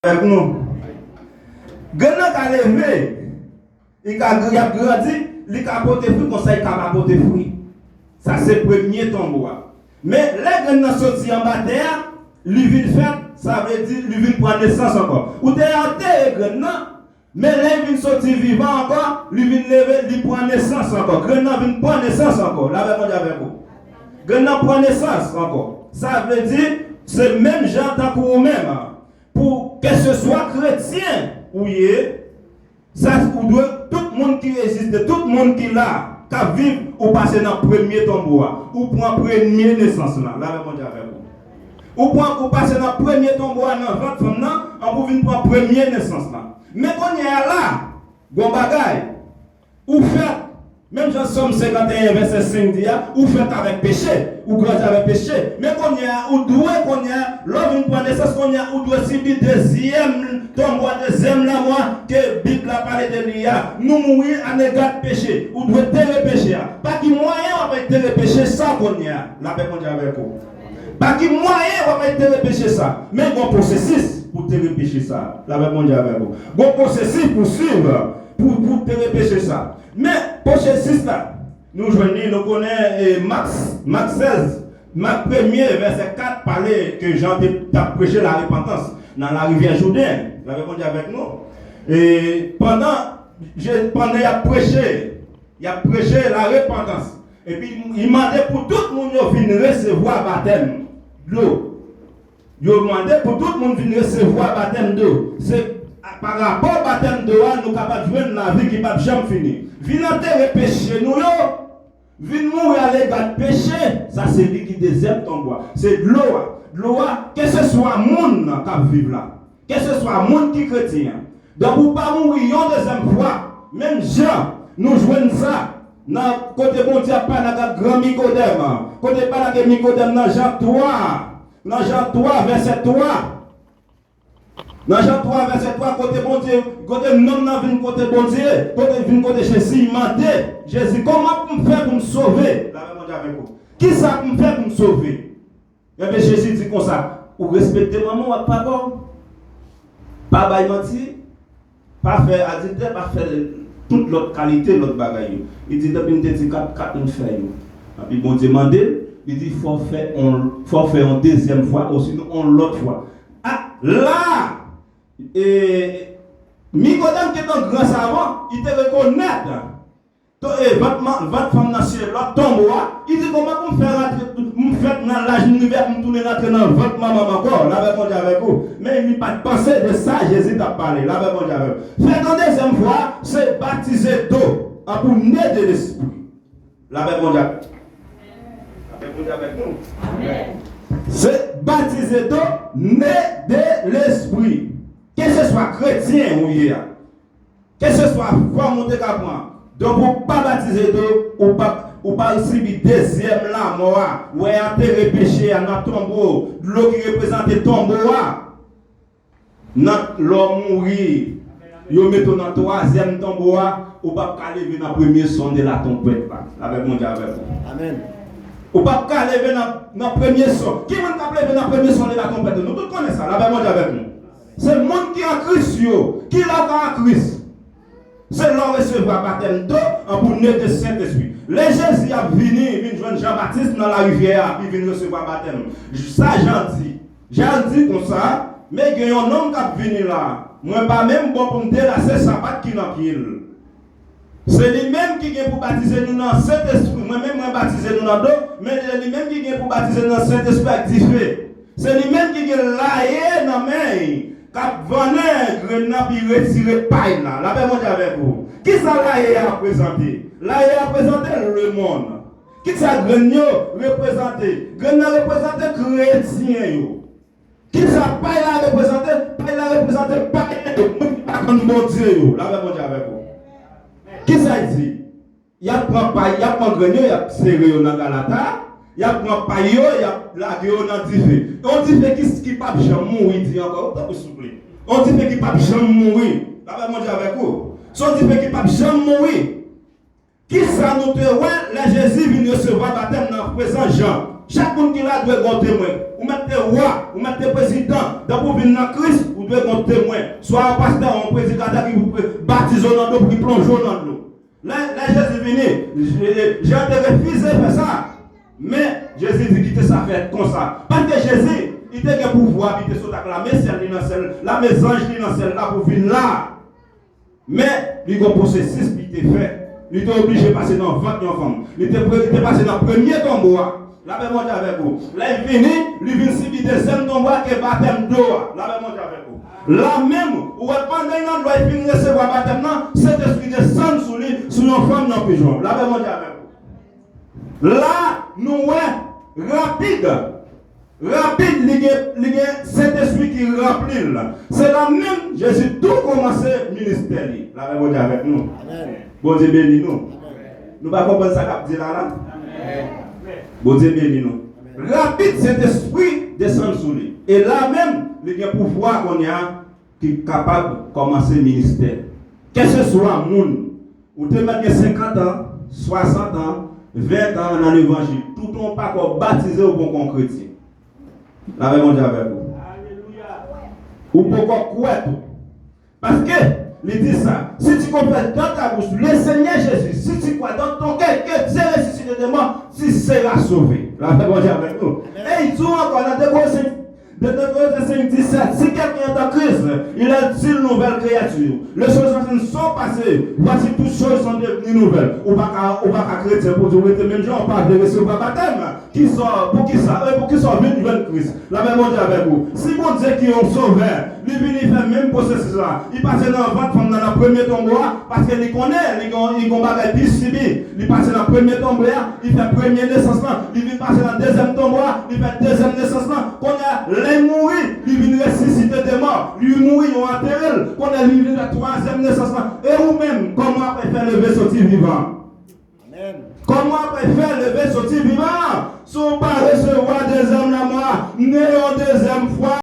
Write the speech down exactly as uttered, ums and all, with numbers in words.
Avèk nou. Grenn nan ka leve, li ka gr- y ap grandi, li ka pote fwi, konsa li ka pa pote fwi. Sa se premye tonbo a. Men lè grenn nan soti anba tè a, li vin fèt, sa vle di li vin pran nesans ankò. Ou te antere grenn nan, men lè li vin soti vivan ankò, li vin leve, li pran nesans ankò. Grenn nan vin pran nesans ankò. Lapè Bondye avèk ou. Grenn nan pran nesans ankò. Sa vle di, se menm jan tankou ou menm. Pou kèlkeswa kretyen ou ye, sa ou dwe, tout moun ki egziste, tout moun ki la, k ap viv, ou pase nan premye tonbo a. Ou pran premye nesans la. Lapè Bondye avèk ou. Ou pran, ou pase nan premye tonbo a nan vant fanm nan, ann pou vin pran premye nesans la. Men kounye a la, gon bagay. Ou fèt, menm jan Sòm senkanteyen vèsè senk di a, ou fèt avèk peche, ou grandi avèk peche. Men kounye a, ou dwe, kounye a, lè w vin pran nesans, kounye a, ou dwe sibi dezyèm tonbo a, dezyèm lanmò a, ke Bib la pale de li a. Nou mouri anegad peche. Ou dwe tere peche a. Pa ki mwayen w ap entere peche sa kounye a? Lapè Bondye avèk ou. Pa ki mwayen w ap entere peche sa? Men gon pwosesis pou tere peche sa. Lapè Bondye avèk ou. Gon pwosesis pou swiv pou, pou tere peche sa. Men pwosesis la, nou jwenn li, nou konnen, e, Mak, Mak sèz, Mak premye, vèsè kat, pale ke Jan te, t ap preche larepantans nan larivyè Jouden. Lapè Bondye avèk nou. E pandan, Je- pandan y ap preche, y ap preche larepantans. Epi, li mande pou tout moun yo vin resevwa batèm dlo. Yo mande pou tout moun vin resevwa batèm dlo. Se pa rapò batèm dlo a, nou kapab jwenn lavi ki p ap janm fini. Vin antere peche nou yo, vin mouri anegad peche, sa se li ki dezyèm tonbo a. Se dlo a. Dlo a, kèlkeswa moun nan k ap viv la, kèlkeswa moun ki kretyen an, donk ou pa mouri yon dezyèm fwa, menm jan nou jwenn sa nan kote Bondye ap pale ak gran Nikodèm, kote pale ak Nikodèm nan Jan twa, nan Jan twa, vèsè twa. Nan Jan twa, vèsè twa, kote Bondye, kote nonm nan vin kote Bondye, kote vin kote Jezi, li mande Jezi, "Kòman pou m fè pou m sove?" Lapè Bondye avèk ou. Kisa pou m fè pou m sove? Ebyen, Jezi di konsa, ou respekte manman w ak papa w. Pa bay manti, pa fè adiltè, pa fè tout lòt kalite lòt bagay yo. Li di, depi m te di kat, kat m fè yo. Epi Bondye mande l, li di, fò w fè on, fò w fè on dezyèm fwa, osinon on lòt fwa. A, la, e, Nikodèm ki te yon gran savan, li te rekonèt To-, e, vant ma-, vant fanm nan se lòt tonbo a. Li di, kòman pou m fè rantre, m fèt nan laj m rive, m tounen rantre nan vant manman m ankò? Lapè Bondye avèk ou. Men li pa t panse de sa Jezi t ap pale. Lapè Bondye avèk ou. Fèt an dezyèm fwa, se batize dlo, an pou ne de lespri. Lapè Bondye avèk, lapè Bondye avèk nou. Se batize dlo, ne de lespri. Kèlkeswa kretyen ou ye a, kèlkeswa fòm ou te ka pran, donk ou pa batize tou, ou pa, ou pa sibi dezyèm lanmò a. Ou wè antere peche a nan tonbo, dlo ki reprezante tonbo a. Nan, lè w mouri, yo mete w nan twazyèm tonbo a, ou p ap ka leve nan premye son de latonpèt la. Lapè Bondye avèk ou. Amèn. Ou p ap ka leve nan, nan premye son. Ki moun k ap leve nan premye son de latonpèt la? Nou tout konnen sa. Lapè Bondye avèk nou. Se moun ki an Kris yo. Kilè w ka an Kris? Se lè w resevwa batèm dlo an pou ne de Sentespri. Lè Jezi ap vini, vin jwenn Jan Batis nan larivyè a, epi vin resevwa batèm. Sa Jan di. Jan di konsa, men gen yon nonm k ap vini la. Mwen pa menm bon pou m delase sapat ki nan pye l. Se li menm ki gen pou batize nou nan Sentespri. Mwen menm, mwen batize nou nan dlo, men se li menm ki gen pou batize nou nan Sentespri ak dife. Se li menm ki gen laye nan men l, k ap vannen grenn nan, pi retire pay la. Lapè Bondye avèk ou. Kisa laye a reprezante? Laye a reprezante lemonn. Kisa grenn yo reprezante? Grenn nan reprezante kretyen yo. Kisa pay la reprezante? Pay la reprezante payen yo, moun ki pa konn Bondye yo. Lapè Bondye avèk ou. Kisa l di? Y ap pran pay, y ap pran grenn yo, y ap sere yo nan galata, y ap pran pay yo, y ap lage yo nan dife. Yon dife ki, ki p ap janm mouri, di ankò, tanpri souple. Yon dife ki p ap janm mouri. Lapè Bondye avèk ou. Se yon dife ki p ap janm mouri. Kisa nou te wè lè Jezi vin resevwa batèm nan prezans Jan? Chak moun ki la dwe gen yon temwen. Ou mèt te wa, ou mèt te prezidan, depi w vin nan Kris, ou dwe gen yon temwen, swa yon pastè, yon predikatè ki pou batize w nan dlo, pou ki plonje w nan dlo. Lè, lè Jezi vini, Je-, Jan te refize fè sa. Men, Jezi di, "Kite sa fèt konsa." Paske Jezi, li te gen pouvwa, li te sot ak lame syèl li nan syèl, lame zanj li nan syèl la pou vin la. Men, li gen pwosesis li te fè. Li te oblije pase nan vant yon fanm. Li te pre-, li te pase nan premye tonbo a. Lapè Bondye avèk ou. Lè l vini, li vin sibi dezyèm tonbo a ke batèm dlo a. Lapè Bondye avèk ou. La menm, ou wè pandan l nan dlo a, li fin resevwa batèm nan, Sentespri desann sou li, sou yon fanm nan pijon. Lapè Bondye avèk ou. La, nou wè, rapid, rapid, li gen, li gen Sentespri ki ranpli l. Se la menm Jezi tou kòmanse ministè li. Lapè Bondye avèk nou. Amèn. Bondye beni nou. Amèn. Nou pa konprann sa k ap di la la? Amèn. Bondye beni nou. Amèn. Rapid, Sentespri desann sou li. E la menm, li gen pouvwa kounye a ki kapab kòmanse ministè. Kèlkeswa moun, ou te mèt gen senkant an, swasant an, ven an nan levanjil, toutan w pa ko batize, ou poko yon kretyen. Lapè Bondye avèk ou. Ou poko kwè tou. Paske, li di sa, "Si tu confesses dans ta bouche le Seigneur Jésus, si tu crois dans ton cœur que Dieu ressuscite des morts, tu seras sauvé." Lapè Bondye avèk nou. E li di ankò nan de Korentyen De, de Korentyen senk disèt, "Si quelqu'un est en Christ, il est une nouvelle créature. Les choses anciennes sont passées, voici toutes choses sont devenues nouvelles." Ou pa ka, ou pa ka kretyen pou di w rete menm jan, ou pa vle resevwa batèm. Kisa, poukisa, e poukisa w vin jwenn Kris? Lapè Bondye avèk ou. Si Bondye ki yon sovè, li vini fè menm pwosesis la, li pase nan vant fanm nan, nan premye tonbo a, paske li konnen li gen, li gen yon bagay pi sibi. Li pase nan premye tonbo a, li fè premye nesans lan, li vin pase nan dezyèm tonbo a, li fè dezyèm nesans lan. Kounye a, lè l mouri, li vin resisite de mò. Li mouri, yo antere l. Kounye a, li vin fè twazyèm nesans lan. E ou menm, kòman w ap fè leve soti vivan? Amèn. Kòman w ap fè leve soti vivan? Si w pa resevwa dezyèm lanmò a, ne yon dezyèm fwa.